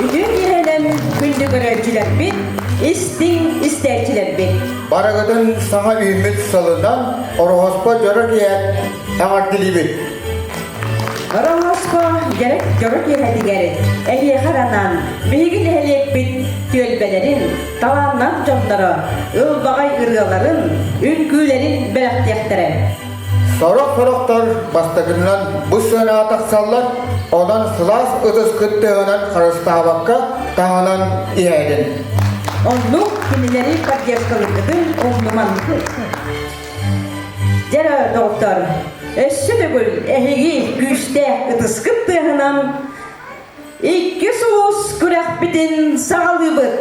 Үтүө киэһэнэн күндү көрөөччүлэрбит, истиҥ истээччилэрбит. Барыгытын саҥа үүммүт сылынан Ороһоспо дьоро киэһэ эҕэрдэлиибит. Ороһуоспо дьоро дьоро киэһэтигэр эһиэхэ анаан биһиги нэһилиэкпит түөлбэлэрин, талааннаах дьонноро ылбаҕай ырыаларын, үҥкүүлэрин бэлэхтиэхтэрэ. Сорох-сорохтор бастакыннан бу сыанаҕа тахсаллар, онон сылаас ытыскыт тыаһынан харыстаабакка таһынан иһээтин. Оннук кинилэри поддержкалыыргытын умнумаҥ. Дьэ, доҕоттор, өссө төгүл эһиги күүстээх ытыскыт тыаһынан икки сулус күрэхпитин саҕалыыбыт.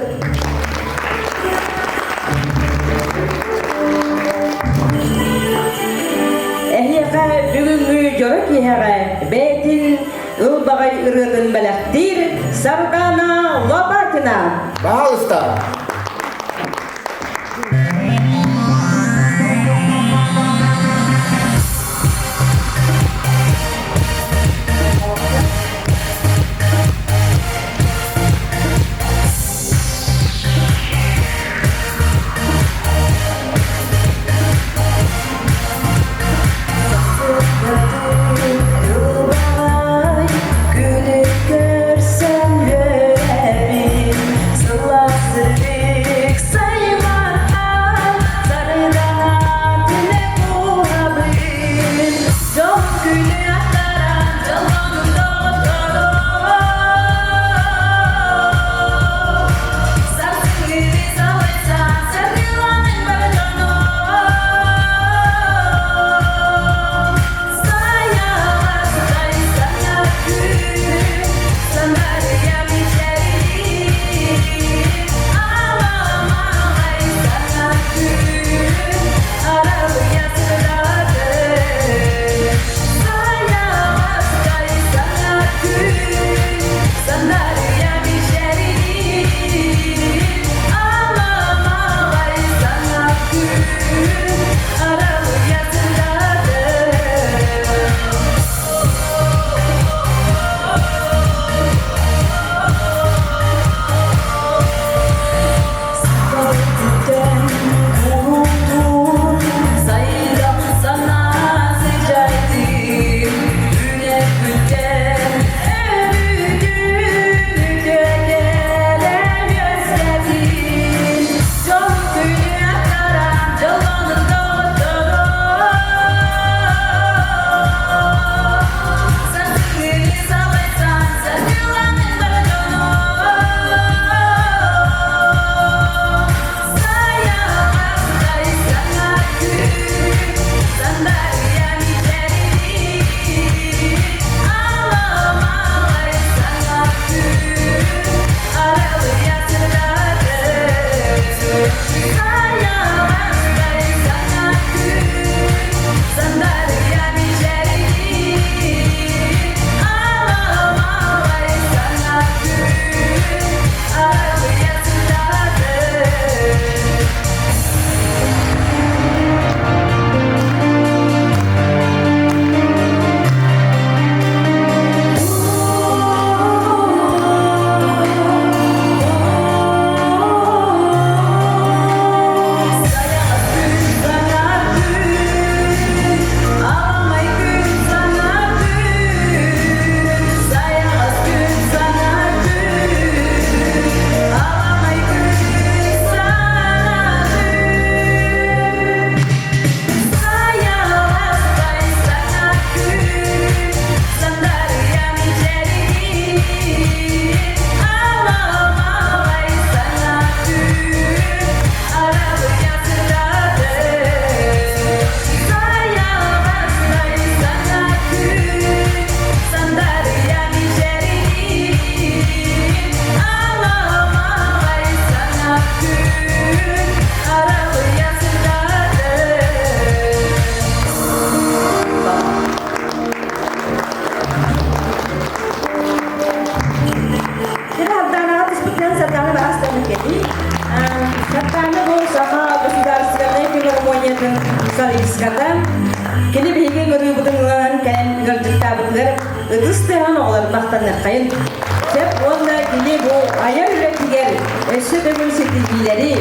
Эһиэхэ бүгүҥҥү дьоро киэһэҕэ бэйэтин ылбаҕай ырыатын бэлэхтиир Сардаана Лопатина. Пожалуйста. Күнү көрсөн үөрэбин, сылаас. солистката. Кини биһиги ыҥырыыбытын ылан кэлэн ыалдьыттаабытыгар ытыс тыаһын оҕолор махтаныаххайын. Сөп уонна кини бу айар үлэтигэр өссө төгүл ситиһиилэри,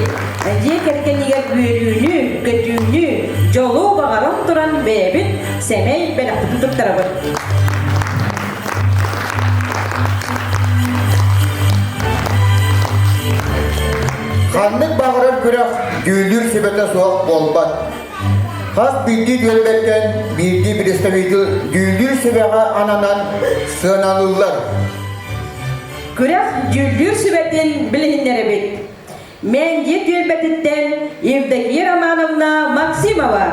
дьиэ кэргэнигэр үөрүүнү, көтүүнү, дьолу баҕаран туран бэйэбит сэмэй бэлэхпитин туттарабыт. Ханнык баҕарар күрэх дьүүллүүр сүбэтэ суох буолбат. Хас биирдии түөлбэттэн биирдии представитель дьүүллүүр сүбэҕэ ананан сыаналыыллар. Күрэх дьүүллүүр сүбэтин билиһиннэрэбит. Мэндьи түөлбэтиттэн Евдокия Романовна Максимова.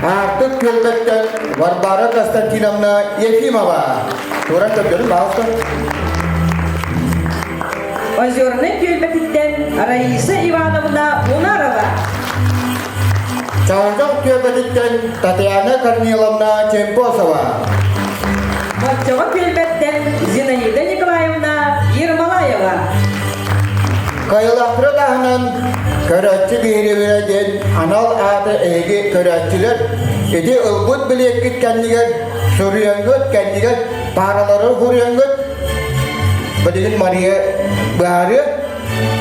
Аартык түөлбэттэн Варвара Константиновна Ефимова. Туран көрдөрүн баҕалта. Озерный түөлбэтиттэн Раиса Ивановна Унарова. Чаҕылдьах түөлбэтиттэн Татьяна Корниловна Чемпосова. Оччоҕо түөлбэттэн Зинаида Николаевна Ермолаева. Кайылахтары таһынан көрөөччү биһирэбилэ диэн анал ааты эһиги көрөөччүлэр ити ылбыт билиэккит кэннигэр суруйаҥҥыт кэннигэр пааралары суруйаҥҥыт билигин Мария быһаарыа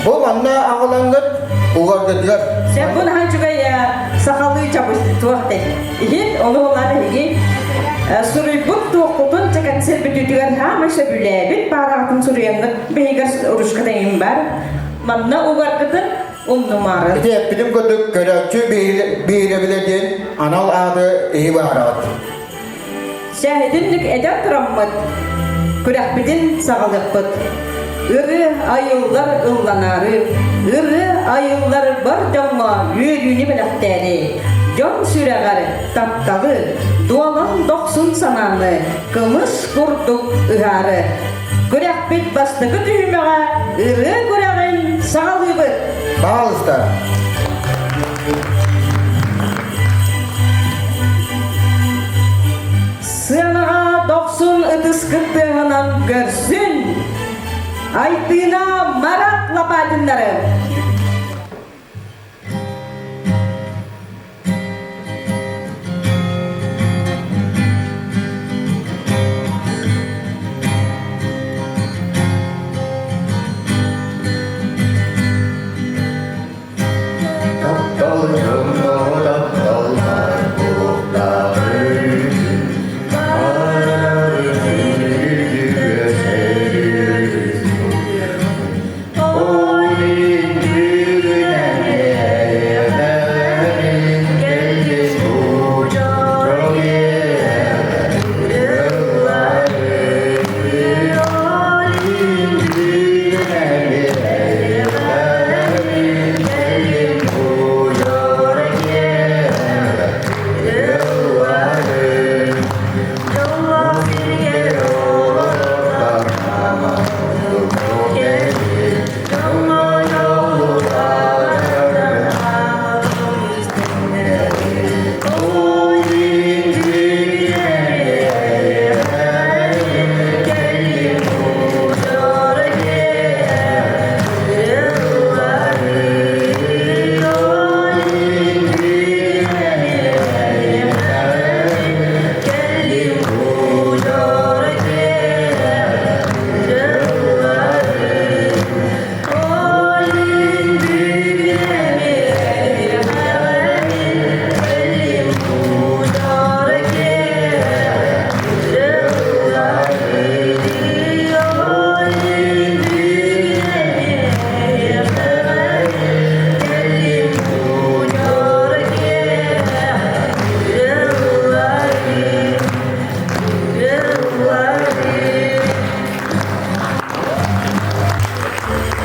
бу манна аҕалаҥҥыт угаргытыгар Сен бу наһаа үчүгэй сахалыы чабыс туох дэй. Иһин ону ылан эһиги суруйбут туоххутун чакансер бүтүүтүгэр хаамай сөбүлээбит паараҕытын суруйаҥҥыт биһигэр ручка тэҥин бар. Манна угаргытын умнумаарын. Ити эппитим курдук көрөөччү биһирэбилэ диэн анал ааты иһи быһаараҕыт. Сэһитинник этэн тураммыт, күрэхпитин саҕалыахпыт. Ырыа айыллар ылланаары, ырыа айыллар бар дьоҥҥо үөрүүнү бэлэхтээри, дьон сүрэҕэр тапталы, дуолан дохсун санааны кымыс курдук ыһаары. Күрэхпит бастакы түһүмэҕэ ырыа күрэҕин саҕалыыбыт. Пожалуйста. Сыанаҕа дохсун ытыс кыттыаһынан көрсүн! Айтыына Марат Лопатиннары! Таптал дьоҥҥо тапталлар буолуохтааҕын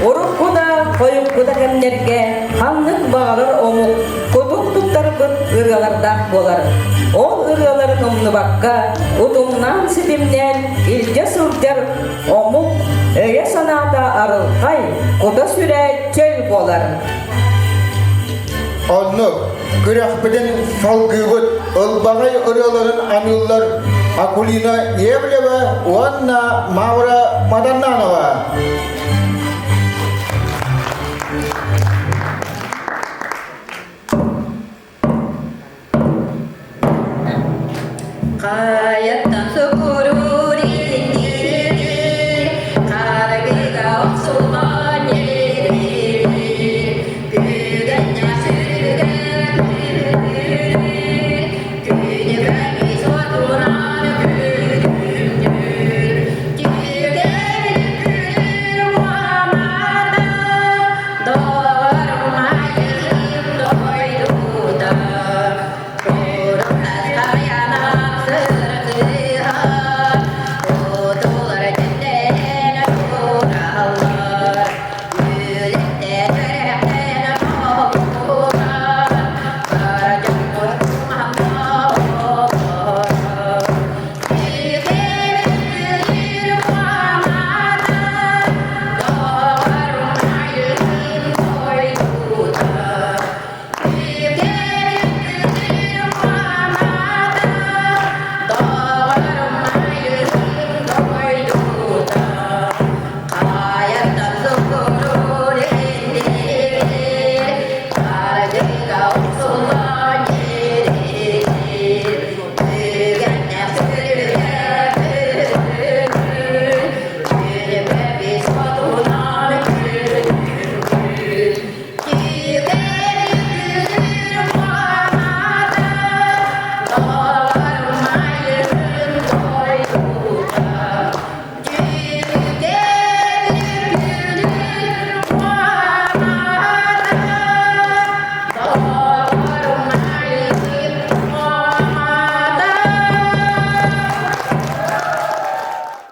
Урукку да, хойукку да кэмнэргэ ханнык баҕарар омук кутук туттарбыт ырыалардаах буолар. Ол ырыаларын умнубакка, утумнаан-ситимнээн илдьэ сылдьар омук өйө-санаата арылхай, кута-сүрэ чөл буолар. Оннук, күрэхпитин салгыыбыт, ылбаҕай ырыаларын аныыллар Акулина Евлева уонна Мавра Маданнанова. Хайаттан сукурур индиир, харгыга охсуллан ириир, күгэннэ сүргэ күрүр, күнү көмүс отунан күлүмнүүр, түгэбил күлүр уамата, доҕорум айым дойдута.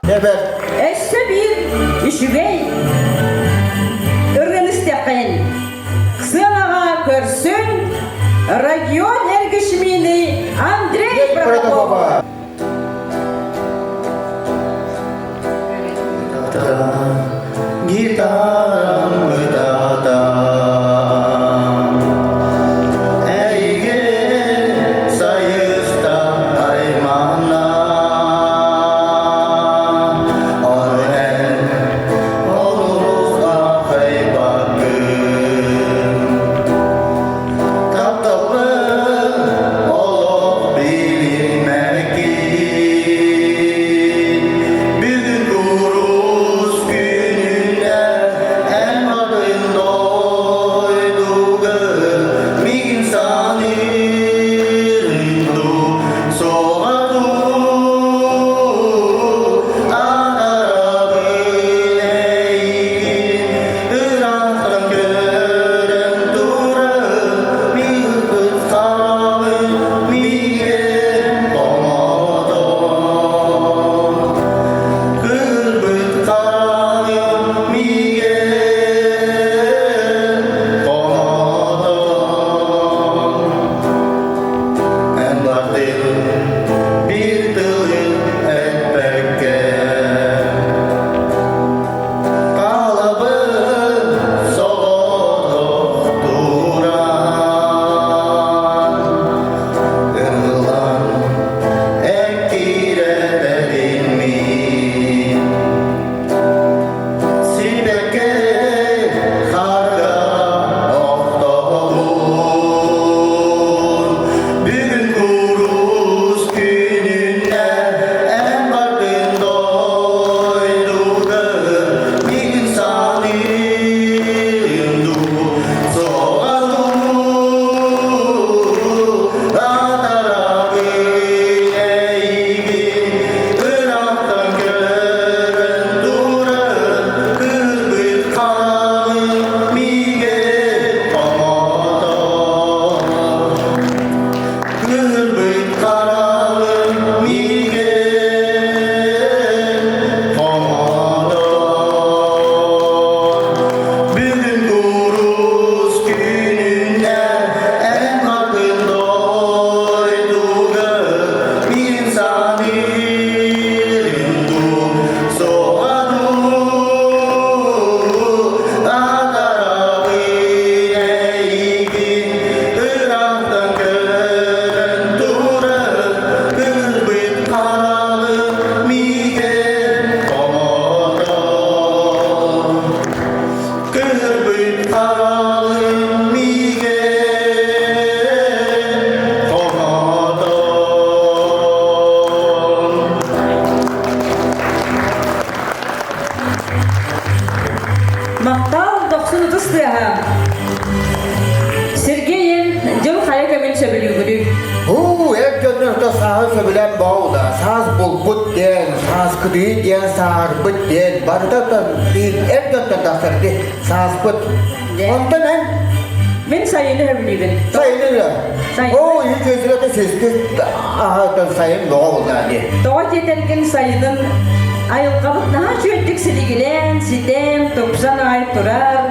Эбэт. Өссө биир үчүгэй ырыаны истиэххэйин. Сыанаҕа көрсүн Родион Эргишмини Андрей Протопопов. Гитарам ытата Эйигин сайыста аймана Ол эн олус аахайбаккын Тапталбын олох биэрдим. сааһы сөбүлээн боҕуда, саас булбут диэн, сааскытыы диэн, сааһырбыт диэн, барыта эр дьонтон тахсар ди сааспыт. Онтон эн Мин сайыны сөбүлүүбүн. Сайыны да. Сайын. Оо, үчүгэй сүүскүт аһатан сайын боҕо булаа дии. Тоҕо диэтэргин сайынын айылҕабыт наһаа үчүгэйдик силигилээн, ситэн, тупсан аҕай турар.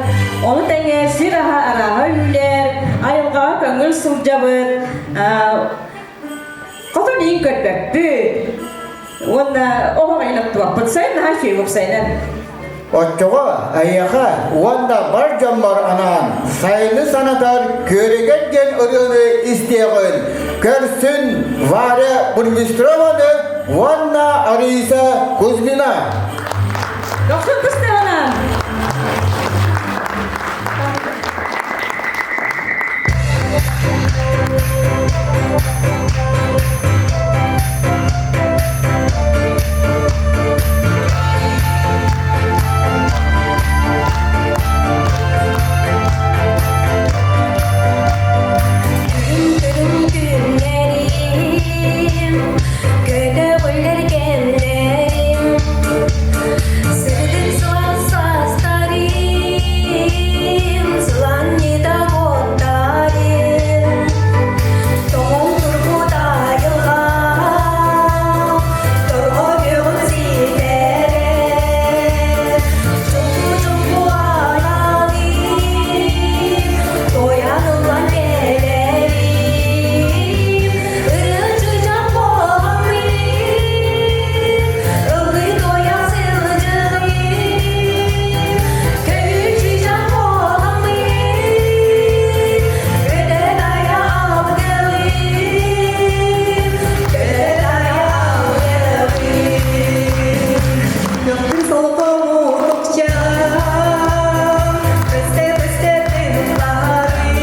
Ону тэҥэ сир аһа арааһа үүнэр, айылҕаҕа көҥүл сылдьабыт. Хотон иин көрбөппүт. Уонна оһох айан оттубаппыт. Сайын наһаа үчүгэй уопсайынан. Оччоҕо эйиэхэ уонна бар дьоммор анаан сайыны санатар Күөрэгэй диэн ырыаны истиэҕин көрсүн Варя Бурмистрованы уонна Ариса Кузьмина. Дохсун кыстыгынан! Күн күннэрим, көтөҕүллэр кэмнэрим, Сырдык сылаас саастарым, сылаанньыта куоттарым, Тоҕон турбут айылҕа, торҕо күөҕүн ситэрэр, Чумпу-чумпу аналым, туойан ыллан кэлэрим, Ырыа чыычаах буоламмын, ыллыы туойа сылдьыым, Көмүс чыычаах буоламмын, көтө дайа алгыым, көтө дайа алгыым. Көптүм солко мутукча, көстө-көстө тыылларым.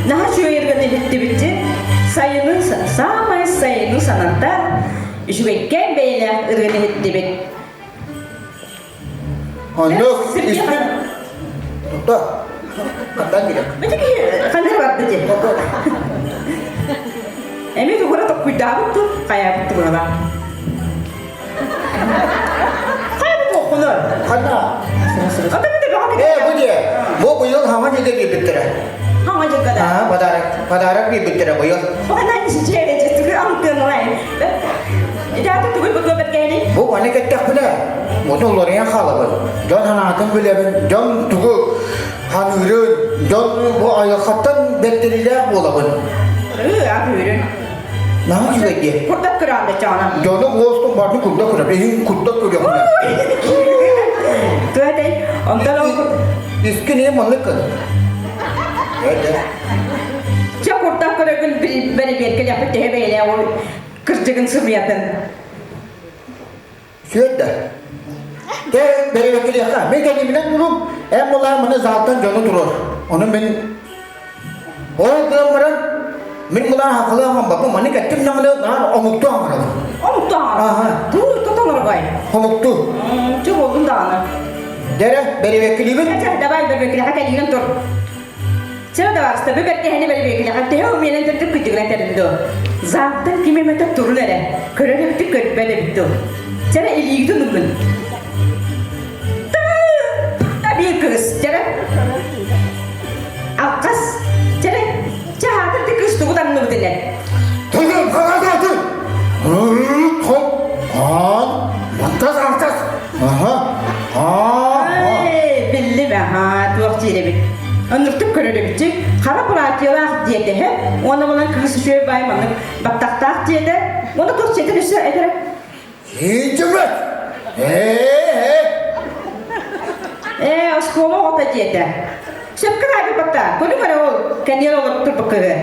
Наһаа үчүгэй иһиттибитти. Сайынын саамай сайыны санатар үчүгэйкээн бэйэлээх ырыаны иһиттибит. Оннук испин Тутта. Хантан кирек? Ханна барды дии. Эми тугура токкуйдаабыт ту, хайаабыт тубула. Хайабыт туоххунар? Ханна? Ата бите баҕа Э, бу дии. Бу быйыл хаҥа дьиэгэ биэрбиттэрэ. Хаҥа дьиэгэ да. Аа, подарок. Подарок биэрбиттэрэ быйыл. Баҕана дьиэгэ дьиэ тугу антыанылай. Ити аты тугуй бу бэргэни? Бу маны кэттэхпинэ. Оту уларыйан хаалабын. Дьон санаатын билэбин, дьон тугу саныырын, дьон бу айылҕаттан бэрдэрилээх буолабын. Аты үрүн. Наһаа үчүгэй дии. Курдат көрөөн да чаана. Дьону уостун барды курдат көрөм. Эһин курдат көрүөхүнэ. Туэтэй, онтон ол Искин ээ маннык кын. Чэ курдат көрөгүн бэрибиэркэлэхпит төһө бэйэлээ ол кырдьыгын сымыйатын. Сүөдэ. Тэ бэрибиэркэлиэххэ. Мин кэннибинэн турум, эн булаа маны заалтан дьону турар. Ону мин ол гынан баран мин булаа хахылыы хамбаппын маны кэттим даҕаны наар омуктуу хаҥарабын. Омуктуу Аха. Туу тотолоргой. Омуктуу. Чэ болдун даҕаны. Дэрэ бэрибиэркэлиибин. Чэ, давай бэрибиэркэлэхэ кэлиигин тур. Чэ, давай, бу бэргэһэни бэрибиэркэлэхэ төһө умиэнэн төрдүк күдүгүнэн тэрин дуо? Заалтан ким эмэтэ турун эрэ. Көрөр эбитик көрбөт эбит дуо? Чэ, илиигитин угун. Биир кыыс, чэ, алқас, чэ, чэ, хаатыр ти кыыс тугу таҥныбыт илэ. Тыгын хаҥататы! Хоп! Ан! Мантас артас! Аха! Аа! Биллим, аха, туох диир эбит. Оннуктук көрөр эбитчи. Хара платьелаах диэтэһэ, уонна булан кыыс үчүгэй баай маннык баттахтаах диэтэ. Уонна туох дьиэтин өссө этэрэ. Иитимэт! Ээ-э! Ээ, оскуола оҕото диэтэ. Сөпкө таайбыт батта. Көрүҥ эрэ ол, кэнниэр олорбут турбут кыыһы.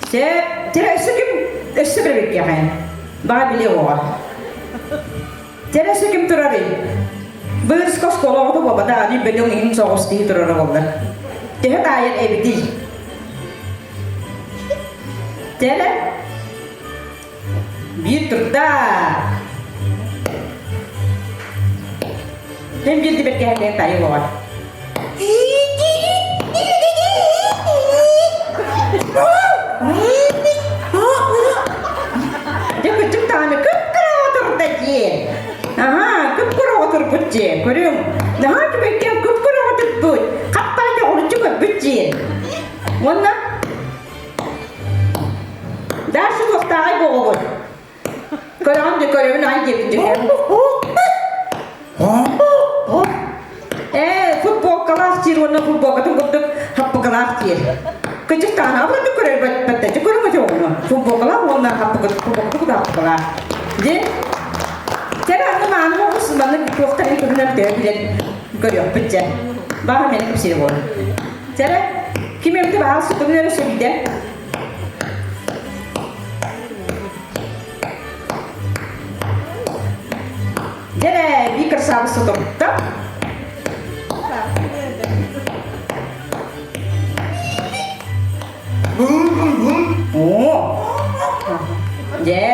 Сөп, тирэ өссө ким өссө бэбиккэҕин. Баа били оҕо. Тирэ өссө ким турарый? Быырыска оскуола оҕото буолбата, аны бөлөҥ иһин соҕус киһи турара буоллар. Төһө таайар эбитий? Тирэ биир турда. Мен биир бэркэһэргэ тайы оҕо. Дьэ кырдьык даҕаны кып-кыра отурда дии. Аһаа, кып-кыра отурбут дии. Көрүҥ, наһаа үчүгэйкээн кып-кыра отурбут. Хаппара дьоҕуруччу көрбүт дии. Уонна дальше туохтааҕай буоҕугут? Көрөҕүн да көрөбүн ай диэбит дьүһүн. Ээ, футболкалаах диир уонна футболкатын курдук хаппыкалаах диир. Кыдьык даҕаны абырдык көрөр баттачы көрөҥөтө оҕону. Футболкалаах уонна хаппыкы футболкаты курдук хаппыкалаах. Дьэ, кэрэ аны мааны оҕус маннык туохтарын туһунан төһө билэн көрүөхпүт дьэ. Баҕа мени кэпсиир буолан. Чэрэ, ким эмти баҕа сутун эрэ сөбүйдэ. Дьэ, бии красавица турда. О! Дьэ,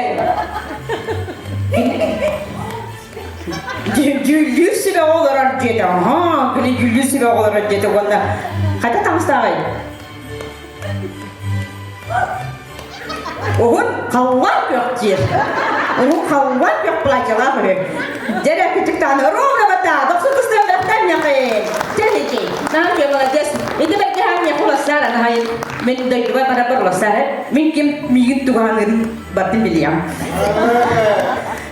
дьүүллүүр сүбэ олорор диэтэ. Аха, били дьүүллүүр сүбэ олорор диэтэ уонна хата таҥастааҕый? Уһун халлаан күөх диир. Уһун халлаан күөх платьелаах үһү. Дьэрэ кычыктааны ровно бата, дохсун тустан бэхтэн миэхэ. Чэ, наһаа молодец. Ити бэргэһээн миэхэ улассаар анаһайын. Мин дойдубар барарбар улассаар. Мин ким миигин тугаанын бардым билиэм.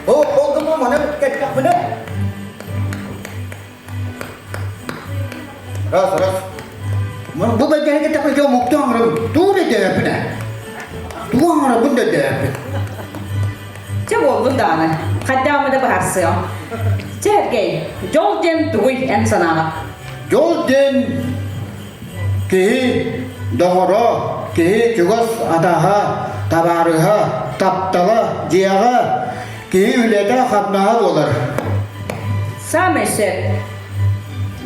Ол ол маны кэттэхпинэ Раз, раз. Бу бэргэһэгэ тэпэгэ омуктуу аҥарабын. Тугу да дөйөппүн ээ. Тугу аҥарабын да дөйөппүн. Чэ буоллун даҕаны. Хайдаҕым да быһаарсыам. Чэ, Эргэй, дьол диэн тугуй эн санааҕар? Дьол диэн киһи доҕоро, киһи чугас атаһа, табаарыһа, таптала, дьиэҕэ киһи үлэтэ-хамнаһа буолар. Саамай сөп.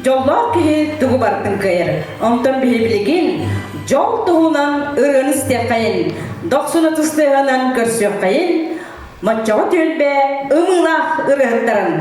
Дьоллоох киһи тугу барытын кыайар. Онтон биһи билигин дьол туһунан ырыаны истиэххэйин, дохсун ытыстыаһынан көрсүөххэйин, Моччоҕо түөлбэ ымыылаах ырыаһыттарын.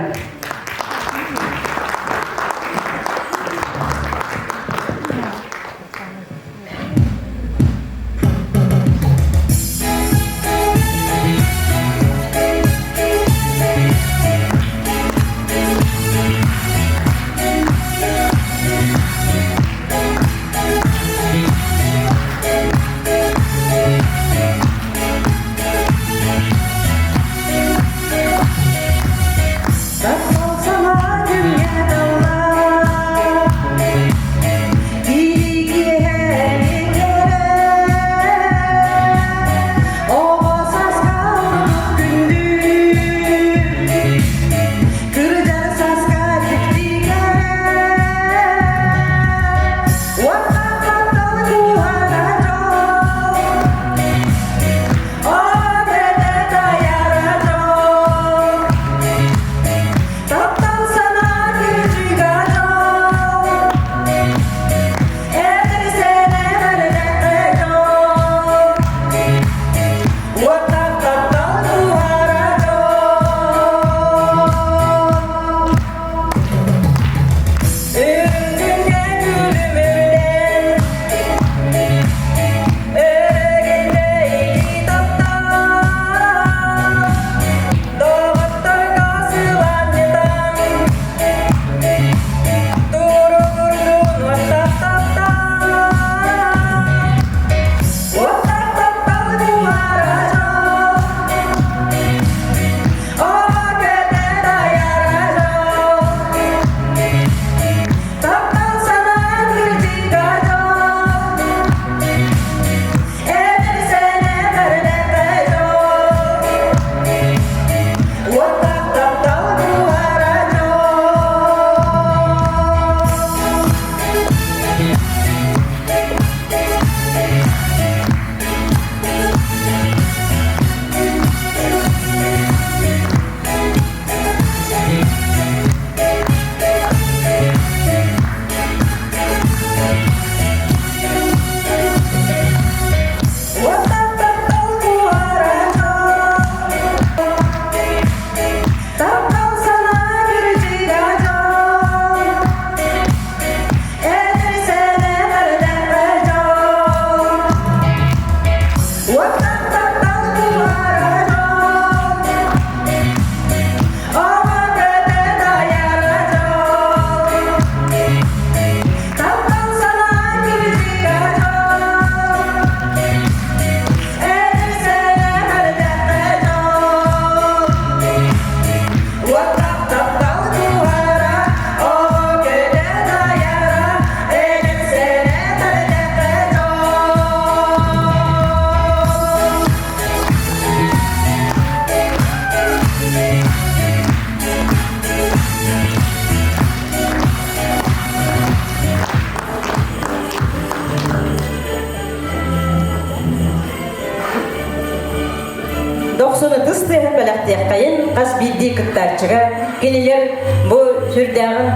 бэлэхтиэххэйин хас биирдии кыттааччыга. Кинилэр бу сүрдээҕин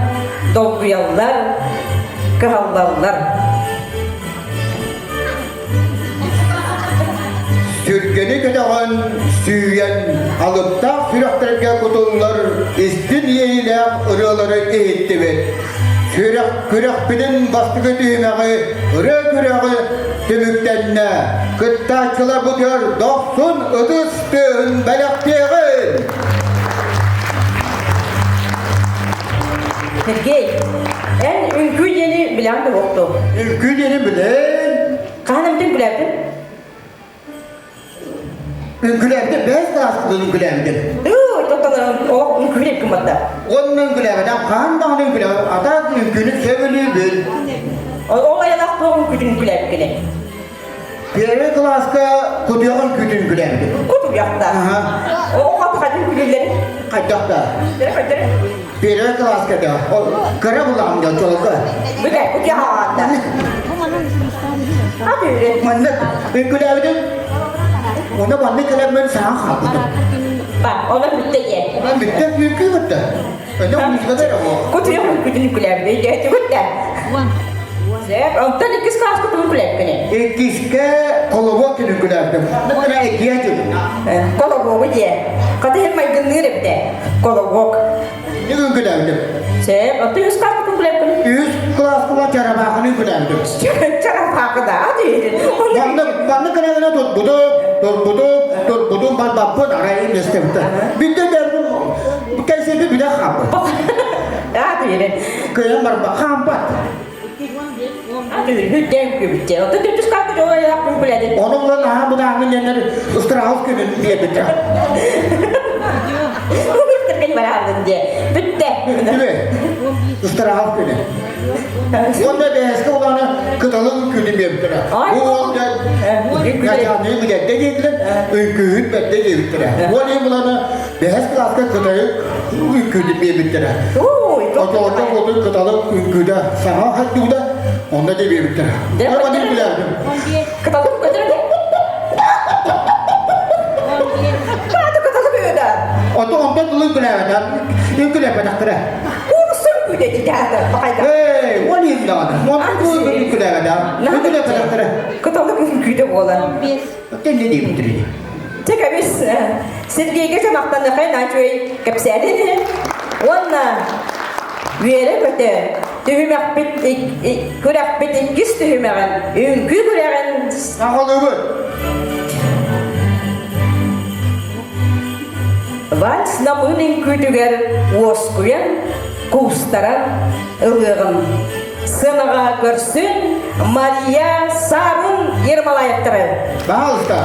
долгуйаллар, кыһаллаллар. Сүргэни көтөҕөн, сүүйэн, алыптаах сүрэхтэргэ кутуллар истин иэйиилээх ырыалары иһиттибит. Сүрэх күрэхпитин бастакы түһүмэҕи ырыа күрэҕи түмүктэннэ. Кыттааччыларбытыгар дохсун ытыс тыаһын бэлэхтиэҕин! Сергей, эн үҥкүү диэни билэҕин да буолту? Үҥкүү диэни билэн. Хаһан эмтин билэбитин? Үҥкүүлээбитим, бэс класспытын үҥкүүлээбитим. Ыы, тоттолорун олох үҥкүүлэп кымматта. Онно үҥкүүлээбэтэх, хаһан даҕаны үҥкүүлээбэт, ата үҥкүүнү сөбүлүүбүн. Ол айалаах туох үҥкүүтүн үҥкүүлээбиккиний? Первый класска кутуйах үҥкүүтүн үҥкүүлээбитим. Кутуйахта. Ол хатхатын күлүүлэри. Хайдах да? Көтөрө. Первый класска да. Ол кыра булаҕым да чолка. Бүгэ, кутуйах аҕаатта. Маннык үҥкүүлээбитим. Онно маннык кэлэммин саҥа хаалбытым. Ба, онон бүттэ диэ. Онон бүттэ үҥкүү бүттэ. Өнө музыкада эрэ буо. Кутуйах үҥкүүтүн үҥкүүлээбит өйдөөтү бүттэ. Сөп, онтон иккис класска тугу үҥкүүлээбиккиний? Иккискэ колобок күн үҥкүүлээбитим. Маннык иккиэ этим. Колобогу диэ. Хата иһин майгынныыр эбитэ. Колобок. Ник үҥкүүлээбитим. Сөп, оттон үс класска тугу үҥкүүлээбиккиний? Үс класска чарабаахыны үҥкүүлээбитим. Чарапаакы да, Маннык маннык гына турбутум, турбутум, турбутум барбаппын арай истэбитэ. Бүтэ дэрбин кэсэби билэ хаампыт. Аа түһэрин. Кыайан барба хаампат. Түһүрүн күбүттэ. Оттон төрдүс класска жолайаахпын билэдин. Ону булан аһаа будаангын диэннэр ыстыраахыл күнүн биэрбитэ. Түргэн бараардын диэ. Бүттэ. Бүттүбү. Ыстыраахыл күнү. Уонна бэһэскэ улаана кыталык үҥкүүнү биэрбиттэрэ. Бу уол дьэ начальник үҥкүдэтте диэтилэр, үҥкүүһүт бэрдэ диэбиттэрэ. Уол иһин булана бэһэс кылааска кытайык үҥкүүнү биэрбиттэрэ. Очоҕочо уотун кыталык үҥкүүтэ саҥа хайдыбыта, онно дьэ биэрбиттэрэ. Аны маннык билэрдим. Кыталык көтөр Кыталык үөдэ. Ото онтон тылын күлээбэтэх, үҥкүлэппэтэхтэрэ. Куурусsun күдэтитаата бакайда. Эй, ол иһин даҕаны. Онтон тылын үҥкүлээбэтэх, үҥкүлэппэтэхтэрэ. Кыталык үҥкүүтэ буолан. Тэнне диэбиттэр. Чэ кэбис, Сергейгэ чамахтаныхай наачуй кэпсээтин уонна үөрэ-көтө түһүмэхпит күрэхпит иккис түһүмэҕин үҥкүү күрэҕин Сахалыыбыт. Вальс намыын үҥкүүтүгэр уоскуйан, куустаран ылыаҕын. Сыанаҕа көрсүн Мария Сарын Ермолаевтары. Пожалуйста.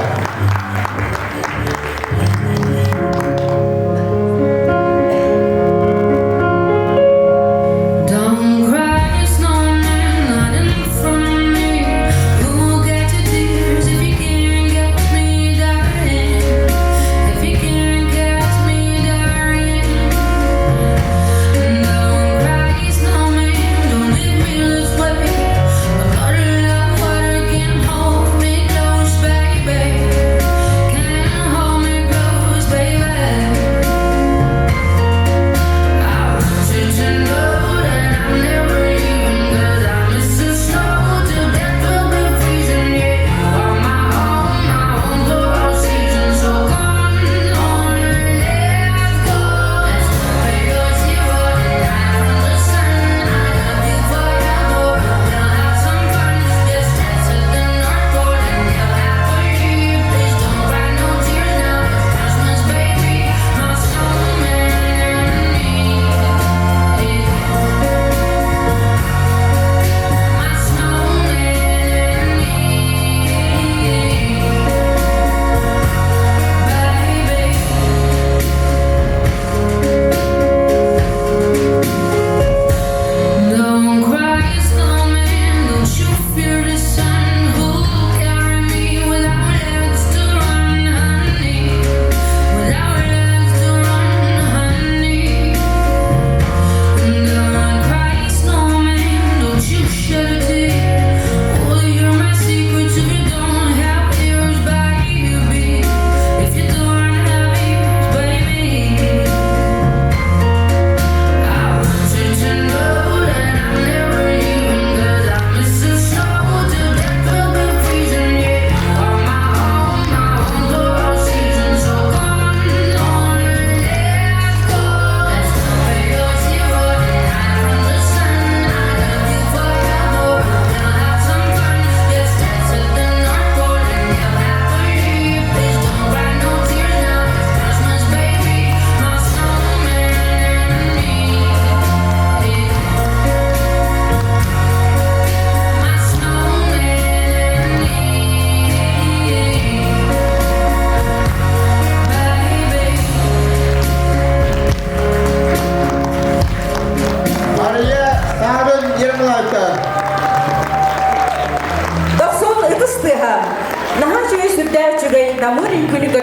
Don't cry, it's not running from me. You will get your tears if you can't get me, darling. If you can't catch me, darling. Don't cry, snowman, don't leave me this way. A bottle of water can hold me close, baby.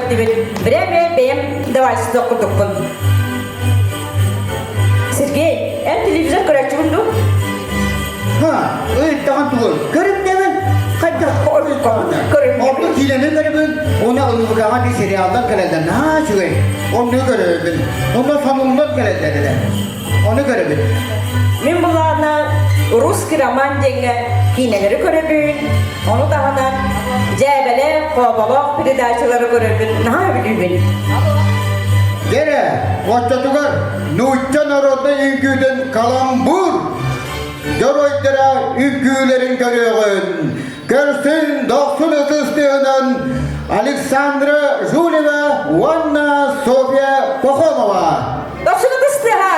көрдүбүт. Время бэйэм давальство курдукпун. Сергей, эн телевизор көрөөччүгүн дуу? Ха, ыйыттаҕын тугуй? Көрүм дэмин. Хайдах Көрүм. Ордук киинэни көрөбүн, уонна ыллыгаҕа ди сериалдар кэлэллэр наһаа үчүгэй. Онну көрөбүн. Онно сонуннар кэлэллэр эрэ. Ону көрөбүн. Мин булаана русский роман диэҥҥэ киинэлэри көрөбүн, ону таһынан дьээбэлээх, хооболоох передачалары көрөбүн, наһаа сөбүлүүбүн. Дьэрэ, оччотугар нуучча народнай үҥкүүтүн каламбур дьоруойдара үҥкүүлэрин көрүөҕүн. Көрсүн дохсун ытыс тыаһынан Александра Жулева уонна Софья Пахомова. Дохсун ытыс тыаһа!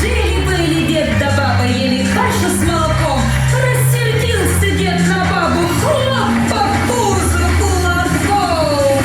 Жили-были дед да баба, ели кашу с молоком. Рассердился дед на бабу, хлоп по пузу кулаком.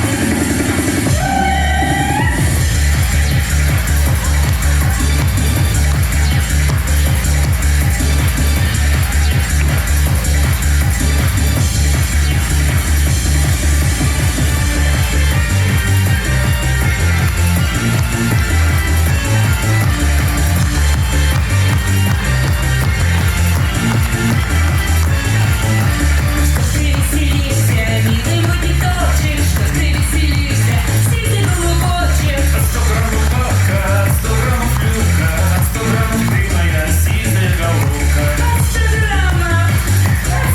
Что ты веселишься, милый мой дедочек, что ты веселишься, сизый голубочек. 100 граммов водка, 100 граммов клюква, 100 граммов ты моя сизая головка. 100 граммов,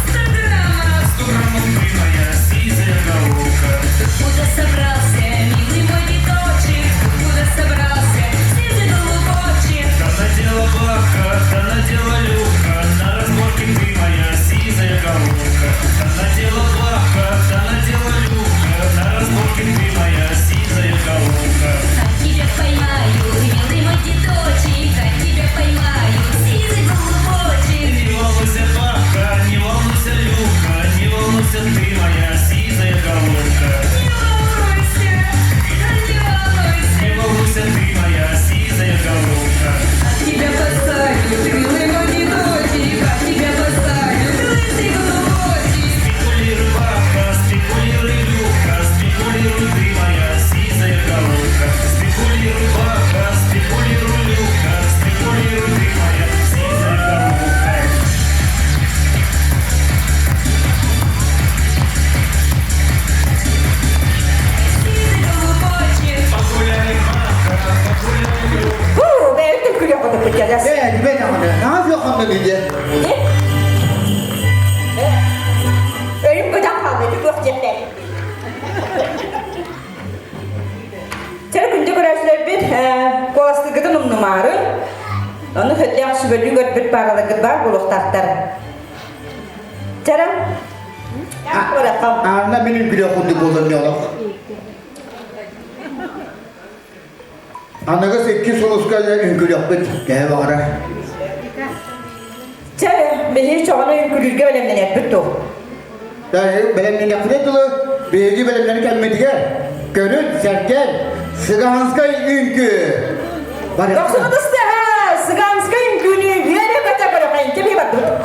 100 граммов. 100 граммов ты моя сизая головка. Куда собрался, милый мой дедочек, куда собрался, сизый голубочек. Да надела бабка, да надела Люка, на разборке ты моя сизая головка. Да надела бабка, да надела Люка, на разборке ты моя сизая головка. Как тебя поймаю, милый мой дедочек, как тебя поймаю, сизый голубочек. Не волнуйся, бабка, не волнуйся, Люка, не волнуйся ты моя сизая головка. Не волнуйся, не волнуйся. Не волнуйся ты моя сизая головка. Как тебя посадят, милый мой дедочек, как тебя посадят, лысый голубочек. Спекулируй, бабка, спекулируй, Люка, спекулируй ты моя сизая головка. Спекулируй, бабка, спекулируй, Люка, спекулируй ты моя сизая головка. Сизый голубочек. Погуляй, бабка, погуляй, Люка. Ху, бэйбит күлүөх кутуппут дьадас. Ээ, дибэ даҕаны, наһаа суохханна диде. Өйүм көтөн хаалла, туох диэхтээбит. Чэ, күндү көрөөччүлэрбит, куоластыыргытын умнумаары, ону хөтлөөх сүбэлүү көрбүт паараларгыт баар буолуохтаахтар. Чарам, барахам. Анна мин үҥкүүлүөх курдук буолан олох. Аныгыс икки сулуска үҥкүүлүөхпүт төһө баҕарар. Чэ, биһи чоҕону үҥкүүлүүргэ бэлэмнэнэрбит дуу? Бэлэмнэниэхпитэ дылы биһиги бэлэмнэнэ кэлмитигэр көрүн, сэргэн, цыганскай үҥкүү. Дохсугутустаха цыганскай үҥкүүнү үөрэ көтө көрөхөйүн кими бардыбыт.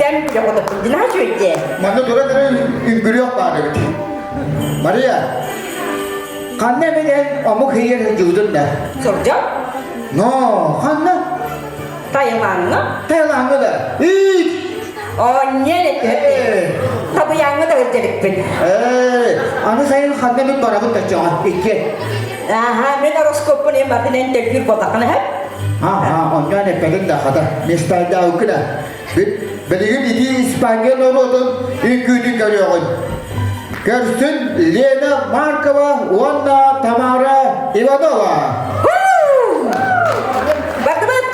Сөбүлээн үҥкүлэ хотоппун. Дина үчүгэй Манна туран эрэ үҥкүрүөх баар эбит. Мария, ханна эмин эн омук иһигэр сылдьыбытын да? Сылдьан. Но, ханна? Таилаҥҥа. Таилаҥҥа да. Ит! Онньон этэ. Табыйааҥҥа да сылдьабыппын. Ээ, аны сайын ханна эмит барабын да чоҕа, икки. Аха, мен ороскуоппун эн батын эн төлкүр буоллаххына һэ? Аха, онньон эппэтин да хата, местайдаабыккына. Билигин ити Испания норуотун үҥкүүтүн көрүөҕүн. Көрсүн Лена Маркова уонна Тамара Иванова. Бардыбыт!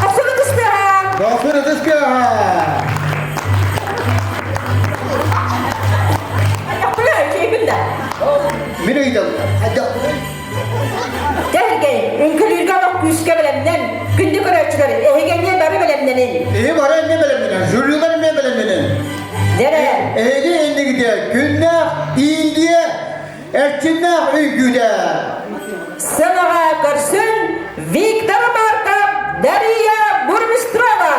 Абсолют успеха! Абсолют успеха! Мин ыйытабын. Кэргэй, үҥкүлүүргэ олох күүскэ бэлэмнэн, күндү көрөөччүлэр, эһиги эмиэ бары бэлэмнэнин. Эһи бары эмиэ бэлэмнэнин, жюрилар эмиэ бэлэмнэнин. Дэрэ. Эһиги иннигитэ күннээх Индия эрчимнээх үҥкүүтэ. Сыанаҕа көрсүн Виктор Марков, Дария Бурмистрова.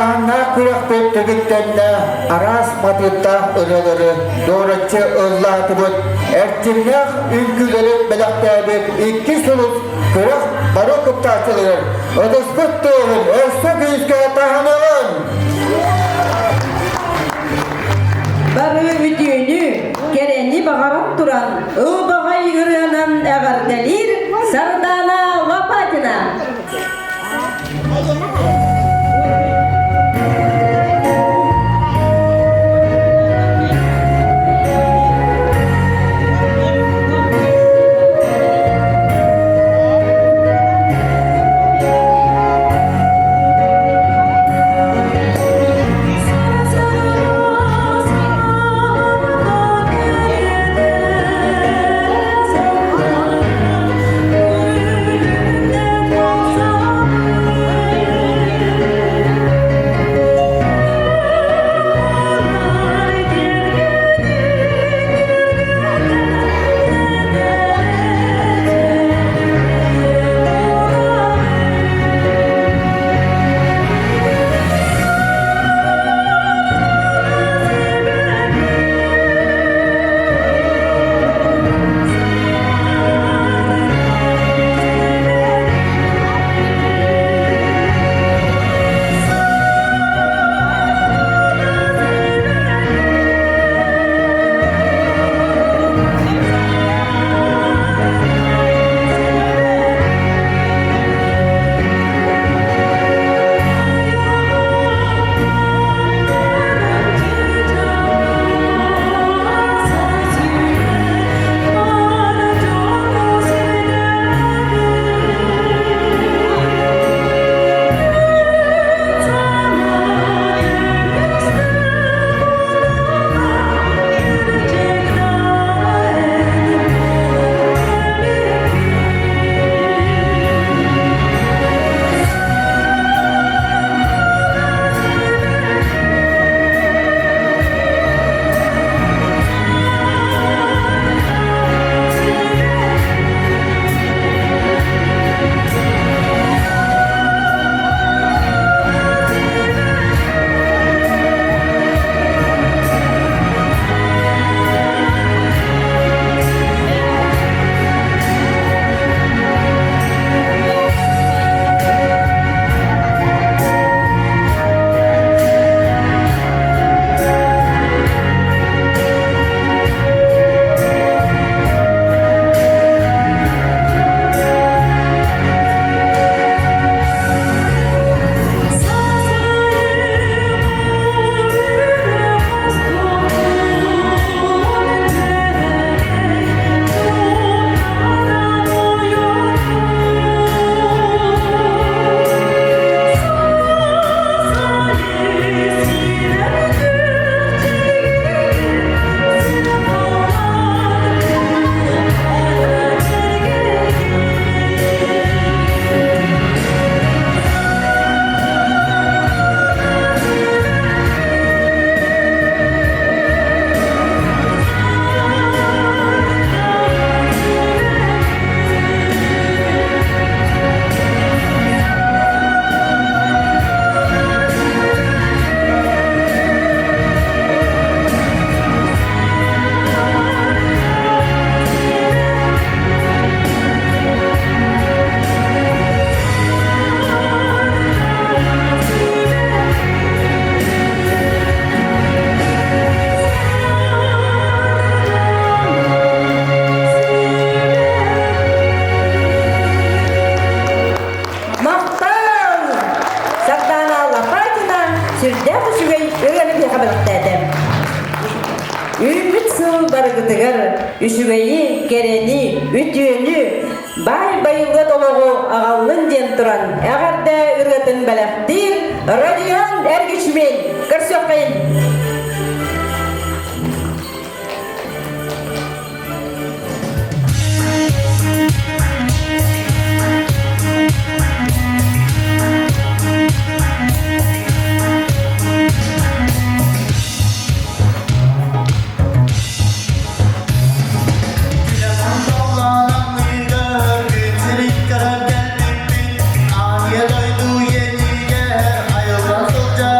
Тыҥааһыннаах күрэхпит түгүттэннэ араас матыыптаах ырыалары дуораччы ыллаатыбыт, эрчимнээх үҥкүүлэри бэлэхтээбит икки сулус күрэх бары кыттааччыларыгар ытыспыт тыаһын өссө күүскэ таһыныгын! Бары үтүөнү, кэрэни баҕаран туран, ылбаҕай ырыанан эҕэрдэлиир Сардаана Лопатина. Махтал! Сардаана Лопатина сүрдээх үчүгэй ырыаны биһиэхэ бэлэхтээтэ. Үүммүт сыл барыгытыгар үчүгэйи, кэрэни, үтүөнү, баай байылыат олоҕу аҕаллын диэн туран эҕэрдэ ырыатын бэлэхтиир Родион Эргичмин. Көрсүөххэйин! Күн сирин көрөн кэлбиппит, Аанньа дойду иэнигэр айыллан сылдьар.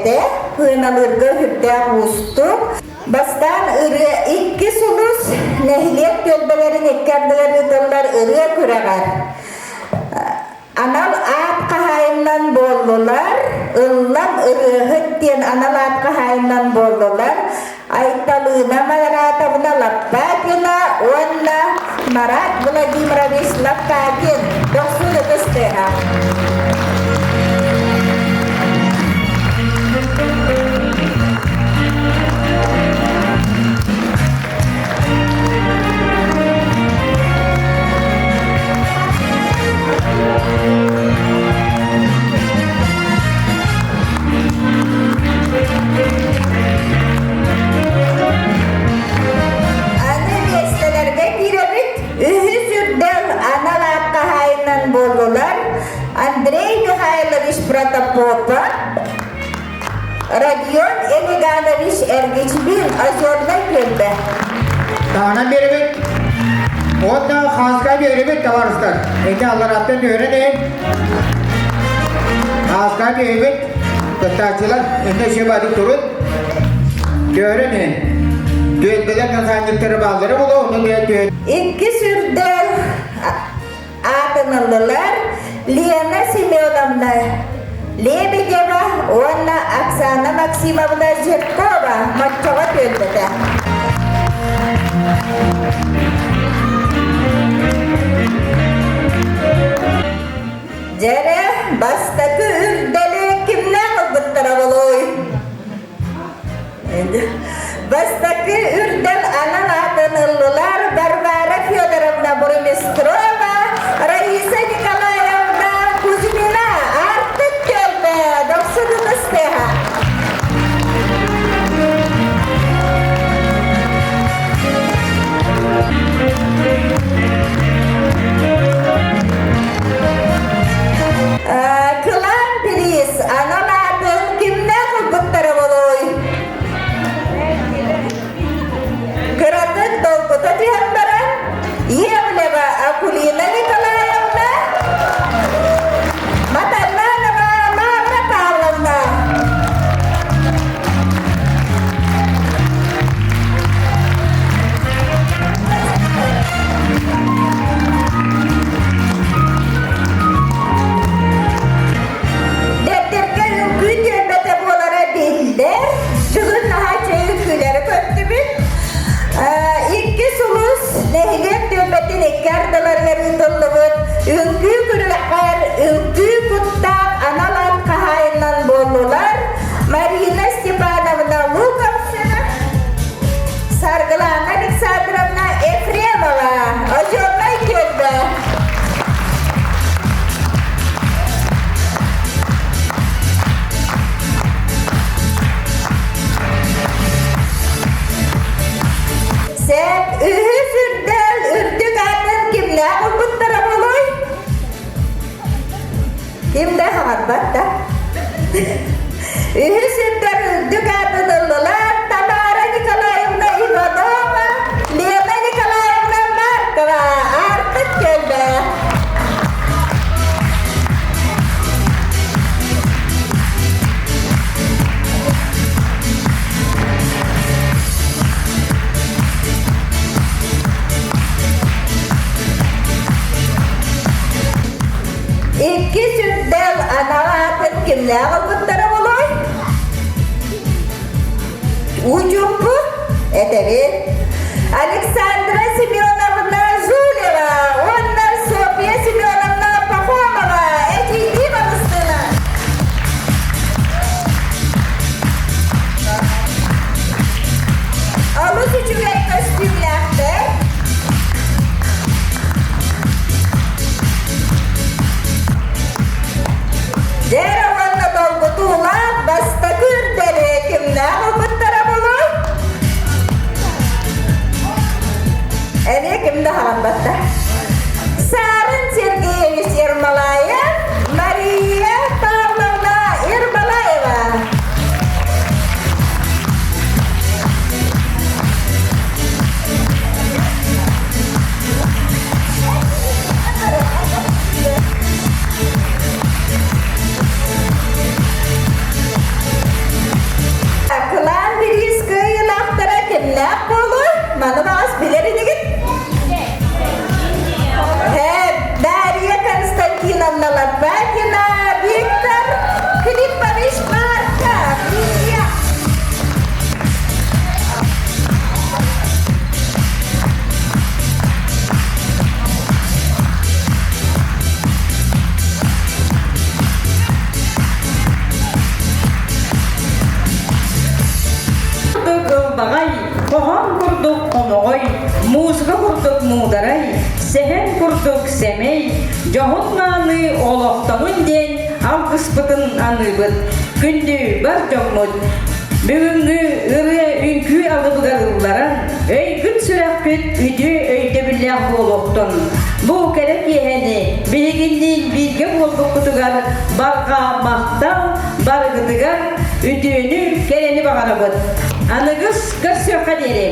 этэ, сыаналыырга сүрдээх уустук. Бастаан ырыа икки сулус нэһилиэк түөлбэлэрин икки ардыгар ыытыллар ырыа күрэҕэр анал аат хаһаайыннан буоллулар, ыллам ырыаһыт диэн анал аат хаһаайыннан буоллулар Айталыына Маратовна Лаппатина уонна Марат Владимирович Лаппатин. Дохсун ытыс тыаһа. Аны миэстэлэргэ киирэбит. Үһүс үрдэл анал аат хаһаайынан буоллулар Андрей Михайлович Протопопов, Родион Элиганович Эргичбин, Озернай түөлбэ. Таһынан биэрэбит. Уонна хааска биэрэбит табаарыстар. Ити аллараттан үөрэн иһин. Хааска биэрэбит. Кыттааччылар иннэ шебадык турун. Түөрэн иһин. Түөлбэлэр насаанньыктары бааллара буолуо, онно түө Иккис үрдэл аатын ыллылар Лена Семеновна Лебедева уонна Оксана Максимовна Жиркова Моччоҕо түөлбэтэ. Дьэрэ, бастакы үрдэли кимнээх ылбыттара болуой? Бастакы үрдэл анал аатын ыллылар Варвара Федоровна Бурмистрова, Раиса Николаевна Кузьмина, Артык түөлбэ, Дохсун ытыстыаха. Кылаан бириис анал аатын кимнээх ылбыттара болуой? Кыратык долгута түһэн баран, Иевлева Акулина Николаевна, Матаннанова Лавра Павловна. Дэптэргэ үҥкүү түөлбэтэ буолара биллэр. Бүгүн наһаа үчүгэй үҥкүүлэри көрдүбүт. Икки сулус нэһилиэк түөлбэтин икки ардыларыгар ыытыллыбыт үҥкүү күрэҕэр үҥкүү куттаах анал аат хаһаайыннан буоллулар Марина Степановна Луковцева, Саргылана Александровна Ефремова, Озернай түөлбэ. Сеп үһүс үрдэл үрдүк аатын кимнээх ылбыттара буолуой? Ким да хаҕарбат да. Үһүс үрдэл үрдүк аатын ыллылар Тамара Николаевна Иванова, Лена Николаевна Маркова. Артык кэлбэ. Иккис үрдэл анал аатын кимнээх ылбыттара буолуой? Учуппу этэбит. Александра Семеновна Жулева уонна Софья Семеновна Пахомова этиитии балыстылар. Олус үчүгэй көстүүлээхтэр. Дьэр уонна долгутуулаах бастакы үрдэли кимнээх ылбыттара буолуой? Эмиэ ким да хаҕарбатта. Сарын Сергеевич Ермолаев, Мария Павловна Ермолаева. ылбаҕай, хоһоон курдук хомоҕой, музыка курдук муударай, сэһэн курдук сэмэй, дьоһун мааны олохтонун диэн алгыспытын аныыбыт. Күндү бар дьоммут, бүгүҥҥү ырыа үҥкүү алыбыгар ылларан, өйгүт-сүрэхпит үтүө өйдөбүллээх буолуохтун. Бу кэрэ киэһэни биһигинниин бииргэ буолбуккутугар барҕа махтал барыгытыгар үтүөнү, кэрэни баҕарабыт. Аныгыс көрсүөххэ диэри!